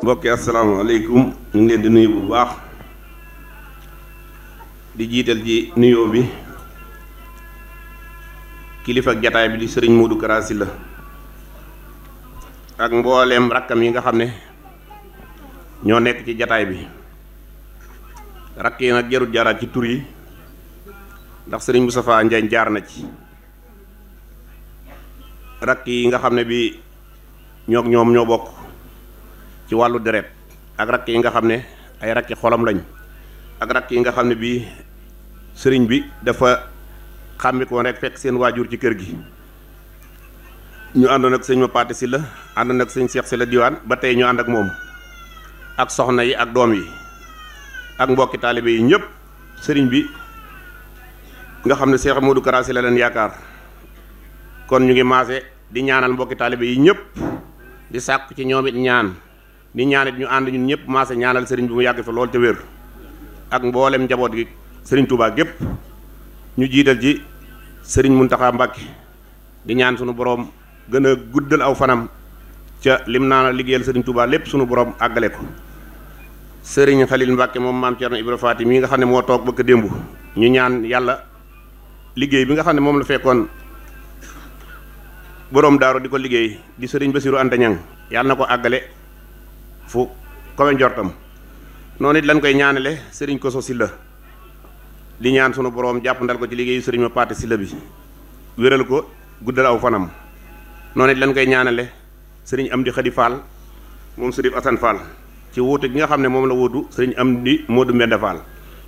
mbokki asalaamaaleykum ñu ngi leen di nuyu bu baax di jiital ji nuyoo bi kilifa ak jataay bi di sëriñ Modou Kara Sylla ak mbooleem rakkam yi nga xam ne ñoo nekk ci jataay bi rakk yi nag jarut jaaraat ci tur yi ndax sëriñ Moustapha Ndiaye jaar na ci rakk yi nga xam ne bi ñoom ñoo bokk ci wàllu deret ak rakk yi nga xam ne ay rakki xolam lañ ak rakk yi nga xam ne bii sëriñ bi dafa xàmmi ko rek fekk seen waajur ci kër gi ñu àndoon ak sëñ ma Paate Sylla àndoon ak sëñ Cheikh Sylla diwaan ba tey ñu ànd ak moom ak soxna yi ak doom yi ak mbokki taalibe yi ñëpp sëriñ bi nga xam ne Cheikh Modou Kara Sylla leen yaakaar kon ñu ngi maase di ñaanal mbokki taalibe yi ñëpp di sàkku ci ñoom it ñaan di ñaanit ñu ànd ñun ñëpp maase ñaanal sëriñ bi mu yàgg fa lool te wér ak mboolem njaboot gi sëriñ Touba gépp ñu jiital ci sëriñ Mountakha Mbacké di ñaan sunu borom gën a guddal aw fanam ca lim naa liggéeyal sëriñ Touba lépp sunu borom àggale ko sëriñ Khalil Mbacké moom maam Thierno Ibra Faty mi nga xam ne moo toog bëgg démb ñu ñaan yàlla liggéey bi nga xam ne moom la fekkoon borom daaru di ko liggéey di sëriñ Bassirou Anta Niang yàlla na ko àggale fu kowe njortam noonu it lañ koy ñaanale sëriñ Koso Sylla di ñaan sunu borom jàpp ndal ko ci liggéeyu sëriñ ma Paate Sylla bi wéral ko guddal aw fanam noonu it lañ koy ñaanale sëriñ Amdi Khady Fall moom sëriñ Assane Fall ci wuute gi nga xam ne moom la wuutu sëriñ Amdi Modou Mbende Fall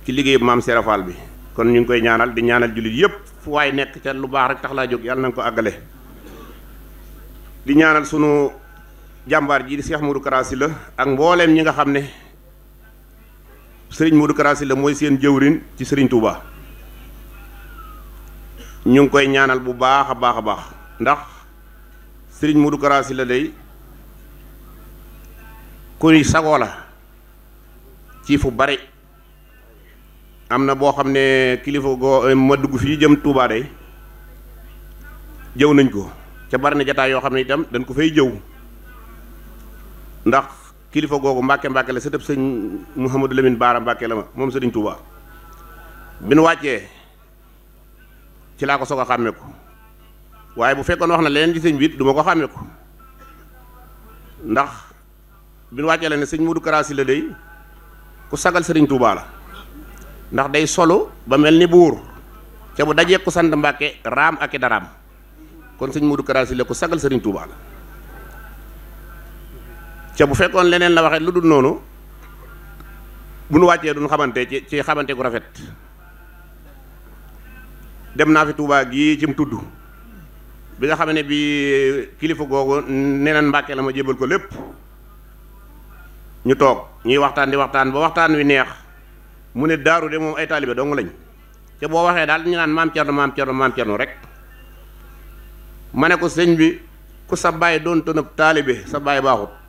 ci liggéeyu maam Sera Fall bi kon ñu ngi koy ñaanal di ñaanal jullit yépp fu waay nekk ca lu baax rek tax laa jóg yàlla na nga ko àggale di ñaanal sunu jàmbaar ji di Cheikh Modou Kara Sylla ak mbooleem ñi nga xam ne sëriñ Modou Kara Sylla mooy seen jëwrin ci sëriñ Touba ñu ngi koy ñaanal bu baax a baax a baax ndax sëriñ Modou Kara Sylla day kuy sagoo la ci fu bari am na boo xam ne kilifa goo ma dugg fii jëm Touba day jëw nañ ko ca bari na jataay yoo xam ne itam dañ ko fay jëw ndax kilifa googu Mbàkke la sëtëb sëñ Mouhamadou Lamine Baara Mbàkke la ma moom sëriñ Touba bi nu wàccee ci laa ko soog a xàmme ko waaye bu fekkoon wax na leneen ci sëñ bi du ma ko xàmme ko ndax bi nu wàccee la ne sëñ Modou Kara Sylla day ku sagal sëriñ Touba la ndax day solo ba mel ni buur ca bu dajee ku sant Mbàkke raam ak i daraam kon sëñ Modou Kara Sylla ku sagal sëriñ Touba la ca bu fekkoon leneen la waxee lu dul noonu bu nu wàccee duñ xamante ci xamante gu rafet dem naa fi Touba gii ci mu tudd bi nga xam ne bi kilifa googu neneen Mbàkke la ma jébal ko lépp ñu toog ñuy waxtaan di waxtaan ba waxtaan wi neex mu ne daaru de moom ay taalibe dong lañ ca boo waxee daal ñu naan maam Cerno rek ma ne ko sëñ bi ku sa baay doon tënab taalibe sa baay baaxut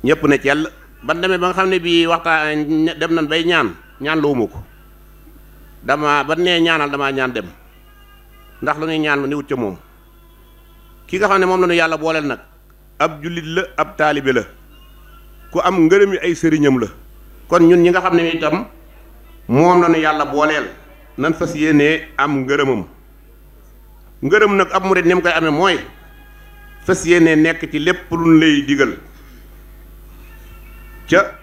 ñëpp ne cell ban demee ba nga xam ne bii waxtaan dem nañ bay ñaan luwuma ko dama ba nee ñaanal damaa ñaan dem ndax lu ñuy ñaan lu ni wut ca moom ki nga xam ne moom la ñu yàlla booleel nag ab jullit la ab taalibe la ku am ngërëmi ay sëriñam la kon ñun ñi nga xam ne itam moom la ñu yàlla booleel nan fas yéenee am ngërëmam ngërëm nag ab murit ni mu koy amee mooy fas yéenee nekk ci lépp luñ lay digal ca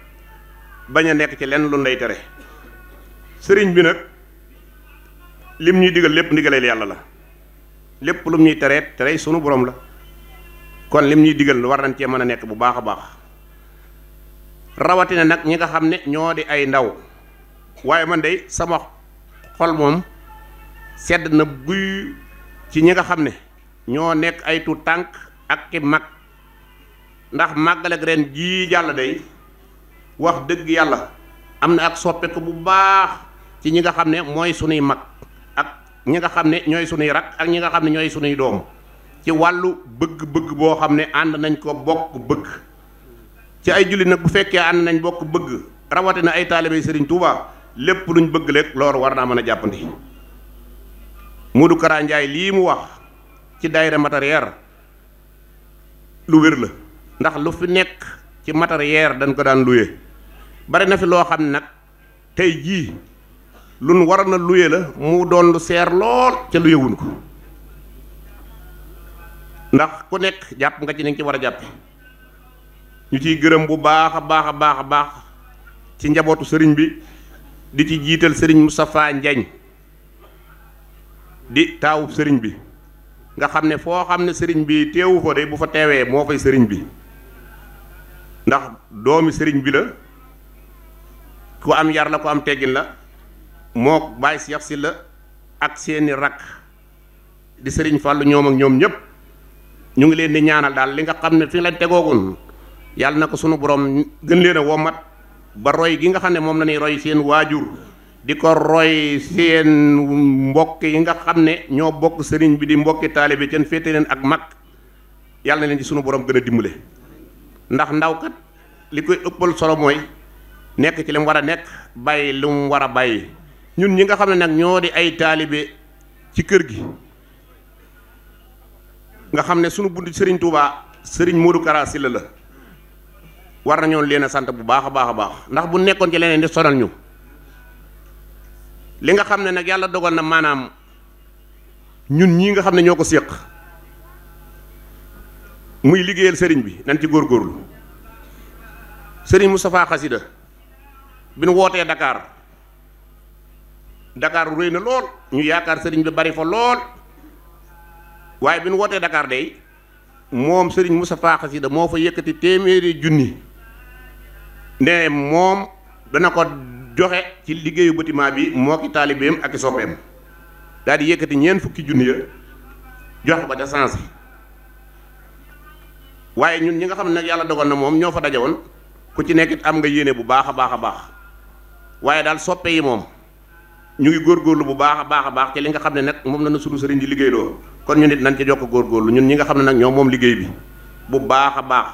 bañ a nekk ci lenn lu lay tere sëriñ bi nag lim ñuy digal lépp ndigaleel yàlla la lépp lum ñuy tere sunu borom la kon lim ñuy digal war nañ cee mën a nekk bu baax a baax rawatina nag ñi nga xam ne ñoo di ay ndaw waaye man de sama xol moom sedd na guy ci ñi nga xam ne ñoo nekk ay tuut tànk ak ki mag ndax màggal ak ren jii jàll day wax dëgg yàlla am na ak soppeeku bu baax ci ñi nga xam ne mooy sunuy mag ak ñi nga xam ne ñooy sunuy rak ak ñi nga xam ne ñooy sunuy doom ci wàllu bëgg-bëgg boo xam ne ànd nañ ko bokk bëgg ci ay jullit nag bu fekkee ànd nañ bokk bëgg rawatina ay taalibe Sëriñ Touba lépp luñ bëgg lekk loolu war naa mën a jàppandi Modou Kara Ndiaye lii mu wax ci daayira matériel lu wér la ndax lu fi nekk ci matériel dañ ko daan luye bari na fi loo xam ne nag tey jii luñ waroon a luye la mu doon lu seer lool ca luyewuñ ko ndax ku nekk jàpp nga ci ni nga ci war a jàppe ñu ciy gërëm bu baax a baax a baax a baax ci njabootu sëriñ bi di ci jiital sëriñ Moustapha Njañ di taawub sëriñ bi nga xam ne foo xam ne sëriñ bi teewu fa de bu fa teewee moo fay sëriñ bi ndax doomi sëriñ bi la ku am yar la ku am teggin la moo Baye Cheikh Sylla ak seeni rakk di sëriñ Fàllu ñoom ak ñoom ñëpp ñu ngi leen di ñaanal daal li nga xam ne fi leen tegoogun yàlla na ko sunu borom gën leen a womat ba roy gi nga xam ne moom la ñuy roy seen waajur di ko roy seen mbokk yi nga xam ne ñoo bokk sëriñ bi di mbokki taalibe kenn féete leen ak mag yàlla na leen ci sunu borom gën a dimbale ndax ndaw kat li koy ëppal solo mooy nekk ci li mu war a nekk bàyyi lu mu war a bàyyi ñun ñi nga xam ne nag ñoo di ay taalibe ci kër gi nga xam ne sunu bunt sëriñ Touba sëriñ Modou Kara Sylla la war nañoo leen a sant bu baax a baax a baax ndax bu nekkoon ci leneen di sonal ñu li nga xam ne nag yàlla dogal na maanaam ñun ñii nga xam ne ñoo ko séq muy liggéeyal sëriñ bi nañ ci góorgóorlu sëriñ Moustapha Xasida bi nu wootee Dakar réy na lool ñu yaakaar sëriñ bi bari fa lool waaye bi nu wootee Dakar day moom sëriñ Moustapha Xasida moo fa yëkkati téeméeri junni ne moom dana ko joxe ci liggéeyu bâtiment bi moo ki taalibeem ak i soppeem daal di yëkkati ñeent fukki junni ya joxe ko ca sens waaye ñun ñi nga xam ne nag yàlla dogal na moom ñoo fa daje woon ku ci nekkit am nga yéene bu baax a baax a baax waaye daal soppe yi moom ñu ngi góorgóorlu bu baax a baax ci li nga xam ne nag moom la na sunu sëriñ di liggéeyloo kon ñu nit nañ ci jokk góorgóorlu ñun ñi nga xam ne nag ñoom moom liggéey bi bu baax a baax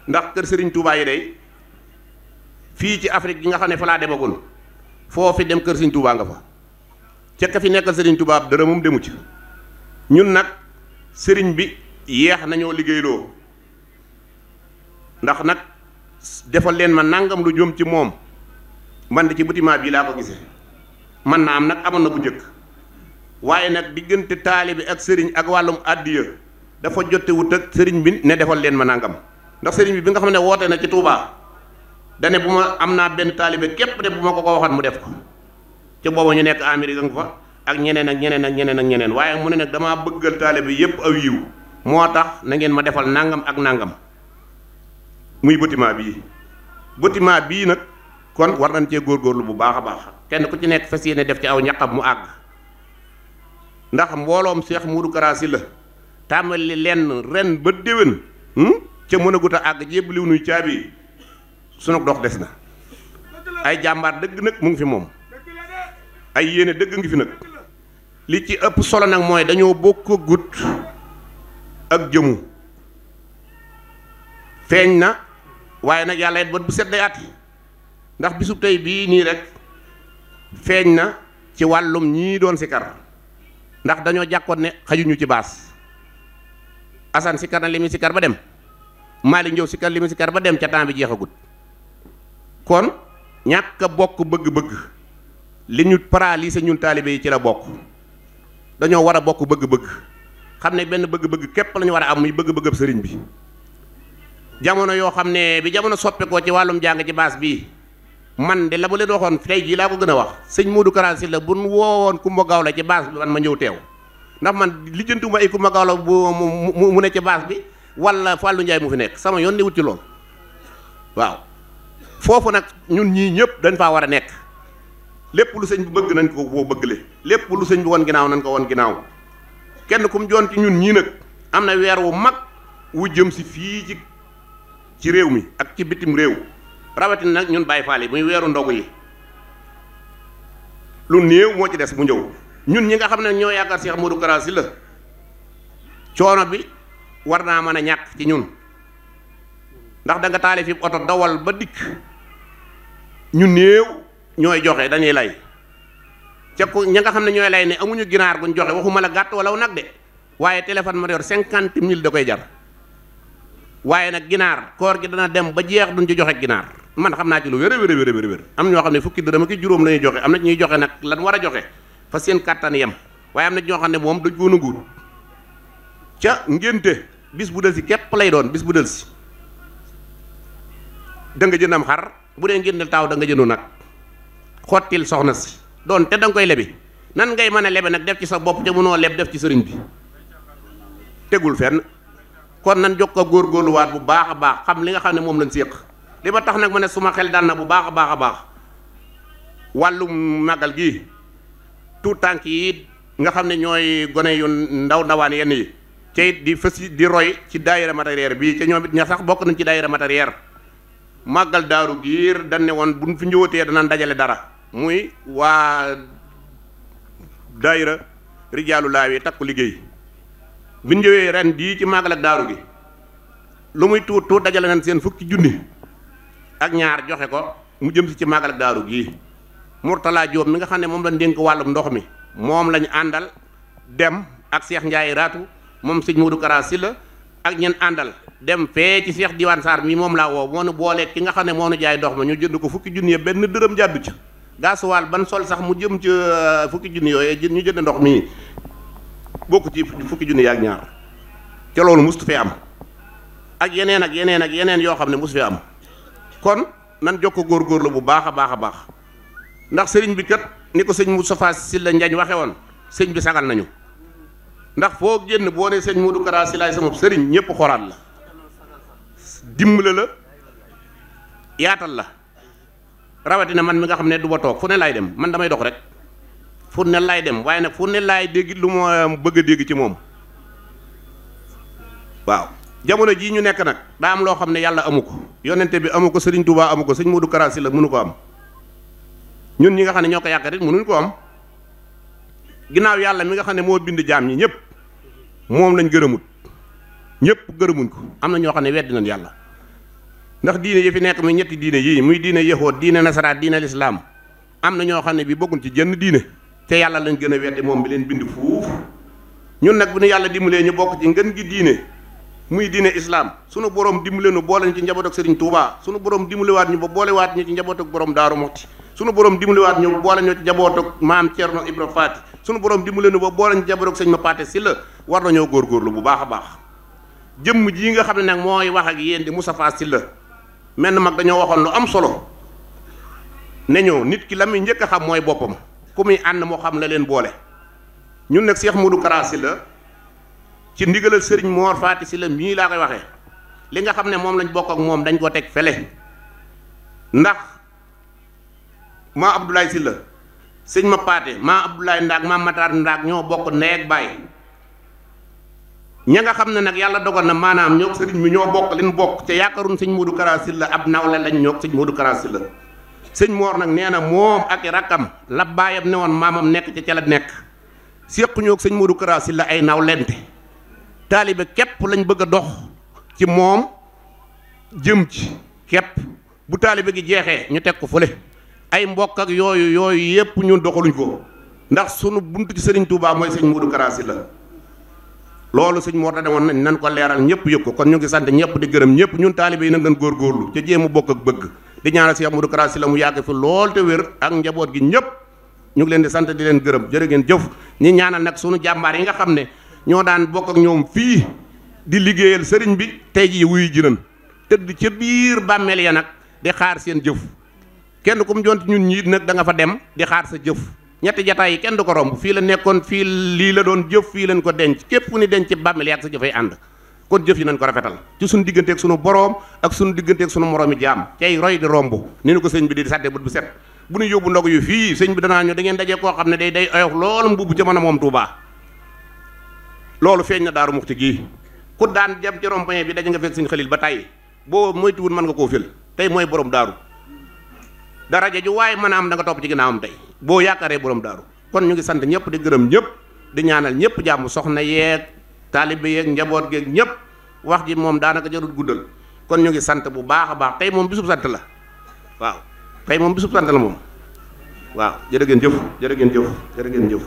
ndax kër sëriñ Touba yi day fii ci Afrique gi nga xam ne fa laa demagul foofi dem kër sëriñ Touba nga fa ca ka fi nekkal sëriñ Touba dara moom demu ci ñun nag sëriñ bi yeex nañoo liggéeyloo ndax nag defal leen ma nangam lu jëm ci moom man de ci bâtiment bii laa ko gisee man na am nag amoon na bu njëkk waaye nag diggante taalibe ak sëriñ ak wàllum àddiya dafa jote wut ak sëriñ bi ne defal leen ma nangam ndax sëriñ bi nga xam ne woote na ci Touba dane bu ma am naa benn taalibe képp de bu ma ko waxoon mu def ko ca booba ñu nekk Amérique nga fa ak ñeneen ak ñeneen ak ñeneen ak ñeneen waaye mu ne nag damaa bëggal taalibe yépp aw yiw moo tax na ngeen ma defal nangam ak nangam muy bâtiment bii nag kon war nañ cee góorgóorlu bu baax a baax kenn ku ci nekk fas yéene def ci aw ñaqam mu àgg ndax mbooloom Cheikh Modou Kara Sylla tàmbali lenn ren ba déwén ca mën a gut a àgg jébb liw nuy caabi sunu dox des na ay jàmbaar dëgg nag mu ngi fi moom ay yéene dëgg ngi fi nag li ci ëpp solo nag mooy dañoo bokk gut ak jëmu feeñ na waaye nag yàlla it bët bu set day at ndax bisub tey bii nii rek feeñ na ci wàllum ñii doon sikar ndax dañoo jàkkoon ne xajuñu ci baas Assane sikar na li muy sikar ba dem Malick Ndiaw sikar li muy sikar ba dem ca temps bi jeexagut kon ñàkk a bokk bëgg-bëgg li ñu paralysé ñun taalibe yi ci la bokk dañoo war a bokk bëgg-bëgg xam ne benn bëgg-bëgg képp la ñu war a am muy bëgg-bëggab sëriñ bi jamono yoo xam ne bi jamono soppeekoo ci wàllum jàng ci baas bii man de la ma leen waxoon tey jii laa ko gën a wax sëñ Modou Kara Sylla bu nu woowoon Kumba Gawla ci baas bi man ma ñëw teew ndax man lijjantuma ay Kumba Gawla bu mu ne ci baas bi wala Fallou Ndiaye mu fi nekk sama yoon ne wut ci lool waaw foofu nag ñun ñii ñëpp dañ faa war a nekk lépp lu sëñ bi bëgg nañ ko boo bëggale lépp lu sëñ bi won ginnaaw nañ ko won ginnaaw kenn ku mu joon ci ñun ñii nag am na weer wu mag wu jëm si fii ci réew mi ak ci bitim réew rawatina nag ñun Baye Fall yi muy weeru ndogu yi lu néew moo ci des mu ñëw ñun ñi nga xam ne ñoo yaakaar Cheikh Modou Kara Sylla coono bi war naa mën a ñàkk ci ñun ndax da nga taale fi oto dawal ba dikk ñu néew ñooy joxe dañuy lay ca ko ña nga xam ne ñooy lay ne amuñu ginaar guñ joxe waxuma la gàtt wala nag de waaye téléphone ma yor 50 000 da koy jar waaye nag ginaar koor gi dana dem ba jeex duñ ci joxe ginaar man xam naa ci lu wér am ñoo xam ne fukki dërëm ak juróom la ñuy joxe am na ñuy joxe nag lan war a joxe fa seen kàttan yem waaye am na ñoo xam ne moom dañ ko nanguwul ca ngénte bis bu del si képp lay doon bis bu del si da nga jëndam xar bu dee ngénte taaw da nga jëndu nag xottil soxna si doon te da nga koy lebi nan ngay mën a lebe nag def ci sa bopp te mënoo leb def ci sëriñ bi tegul fenn kon nan jokk ko góorgóorluwaat bu baax a baax xam li nga xam ne moom lañ séq li ba tax nag ma ne suma xel dal na bu baax a baax wàllum màggal gi tout tànk yi nga xam ne ñooy gone yu ndawaan yenn yi te it di fës di roy ci daayira matériel bii te ñoom it ña sax bokk nañ ci daayira matériel màggal daaru giir dañ ne woon buñ fi ñëwatee danañ dajale dara muy waa daayira rijaalu laawi takku liggéey bi ñu ñëwee ren bii ci màggal ak daaru gi lu muy tuut tuut dajale nañ seen fukki junni ak ñaar joxe ko mu jëm si ci màggal ak daaru gii Mourtala Diop mi nga xam ne moom lañ dénk wàllum ndox mi moom lañu àndal dem ak Cheikh Ndiaye Raatu moom sëñ Modou Kara Sylla ak ñen àndal dem fee ci Cheikh Diwane Sarr mi moom laa woo moo nu boolee ki nga xam ne moo nu jaay ndox ma ñu jënd ko fukki junni benn dërëm jàddu ca gaasuwaal ban sol sax mu jëm ci fukki junni yooyu ñu jënd ndox mi bokk ci fukki junni ak ñaar te loolu mustu fee am ak yeneen ak yeneen ak yeneen yoo xam ne mustu fee am kon nan jokko góorgóorlu bu baax a baax ndax sëriñ bi kat ni ko sëñ Moustapha Sylla Njañ waxe woon sëñ bi sagal nañu ndax foo génn boo ne sëñ Modou Kara Sylla sama sëriñ ñëpp xoraat la dimbale la yaatal la rawatina man mi nga xam ne du ba toog fu ne laay dem man damay dox rek fu ne laay dem waaye nag fu ne laay dégg lu ma bëgg a dégg ci moom waaw jamono jii ñu nekk nag daa am loo xam ne yàlla amu ko yonente bi amu ko sëriñ Touba amu ko sëñ Modou Kara Sylla mënu ko am ñun ñi nga xam ne ñoo ko yàq rek mënuñ ko am ginnaaw yàlla mi nga xam ne moo bind jaam ñi ñëpp moom lañ gërëmut ñëpp gërëmuñ ko am na ñoo xam ne weddi nañ yàlla ndax diine yi fi nekk muy ñetti diine yii muy diine yahood diine nasaraat diine lislaam am na ñoo xam ne bi bokkuñ ci jenn diine te yàlla lañ gën a weddi moom bi leen bind fuuf ñun nag bu ñu yàlla dimbalee ñu bokk ci ngën gi diine muy diine islam sunu borom dimbale nu boole ñu ci njaboot ak Serigne Touba sunu borom dimbalewaat ñu ba boolewaat ñu ci njaboot ak borom Daaru Muxti sunu borom dimbalewaat ñu boole ñu ci njaboot ak maam Thierno Ibra Faati sunu borom dimbale nu ba boole ñu njaboot ak sëñ ma Paate Sylla war nañoo góorgóorlu bu baax a baax jëmm jii nga xam ne nag mooy wax ak yéen di Moustapha Sylla menn mag dañoo waxoon lu am solo ne ñoo nit ki la muy njëkk a xam mooy boppam ku muy ànd moo xam la leen boole ñun nag Cheikh Modou Kara Sylla ci ndigalal Serigne Mor Faati Sylla mii laa koy waxee li nga xam ne moom lañ bokk ak moom dañ ko teg fele ndax maa Abdoulaye Sylla sëñ ma Paate maa Abdoulaye Ndaak maa Matar Ndaak ñoo bokk ndey ak baay ña nga xam ne nag yàlla dogal na maanaam ñoo sëriñ mi ñoo bokk leen bokk te yaakaarun sëñ Modou Kara Sylla ab nawle lañ ñoo sëñ Modou Kara Sylla sëñ Mor nag nee na moom ak i rakkam la baayam ne woon maamam nekk ca la nekk séq ñoo sëñ Modou Kara Sylla ay nawlente taalibe képp lañ bëgg a dox ci moom jëm ci képp bu taalibe gi jeexee ñu teg ko fële ay mbokk ak yooyu yépp ñun doxaluñ ko ndax sunu buntu ci Serigne Touba mooy sëñ Modou Kara Sylla loolu sëñ Mor da woon nañ nan ko leeral ñëpp yëg ko kon ñu ngi sant ñëpp di gërëm ñëpp ñun taalibe yi nag dañ góorgóorlu ca jéem a bokk ak bëgg di ñaanal Cheikh Modou Kara Sylla mu yàgg fi lool te wér ak njaboot gi ñëpp ñu ngi leen di sant di leen gërëm jërë ngeen jëf ñi ñaanal nag sunu jàmbaar yi nga xam ne ñoo daan bokk ak ñoom fii di liggéeyal sëriñ bi tey jii wuyu ji nañ tëdd ca biir bàmmeel ya nag di xaar seen jëf kenn ku mu jonti ñun ñiit nag da nga fa dem di xaar sa jëf ñetti jataay yi kenn du ko romb fii la nekkoon fii lii la doon jëf fii lañ ko denc képp ku ni denc ci bàmmeel ak sa jëfay ànd kon jëf yi nañ ko rafetal ci suñu digganteeg suñu boroom ak suñu digganteeg suñu moroomi jaam cay roy di romb ni ñu ko sëñ bi di sàtte bët bu set bu ñu yóbbu ndog yu fii sëñ bi danaa ñu da ngeen dajee koo xam ne day oyof loolu mbubb ca mën a moom Touba loolu feeñ na Daaru Muxti gii ku daan jëm ci rond-point bi daje nga fekk sëñ Xalil ba tey boo moytuwul mën nga koo fël tey mooy borom daaru daraja ju waaye mën a am da nga topp ci ginnaawam tey boo yaakaaree borom daaru kon ñu ngi sant ñëpp di gërëm ñëpp di ñaanal ñëpp jàmm soxna yeeg taalibe yeeg njaboot geeg ñëpp wax ji moom daanaka jarul guddal kon ñu ngi sant bu baax a baax tey moom bisub sant la waaw tey moom bisub sant la moom waaw jërë ngeen jëf jërë ngeen jëf jërë ngeen jëf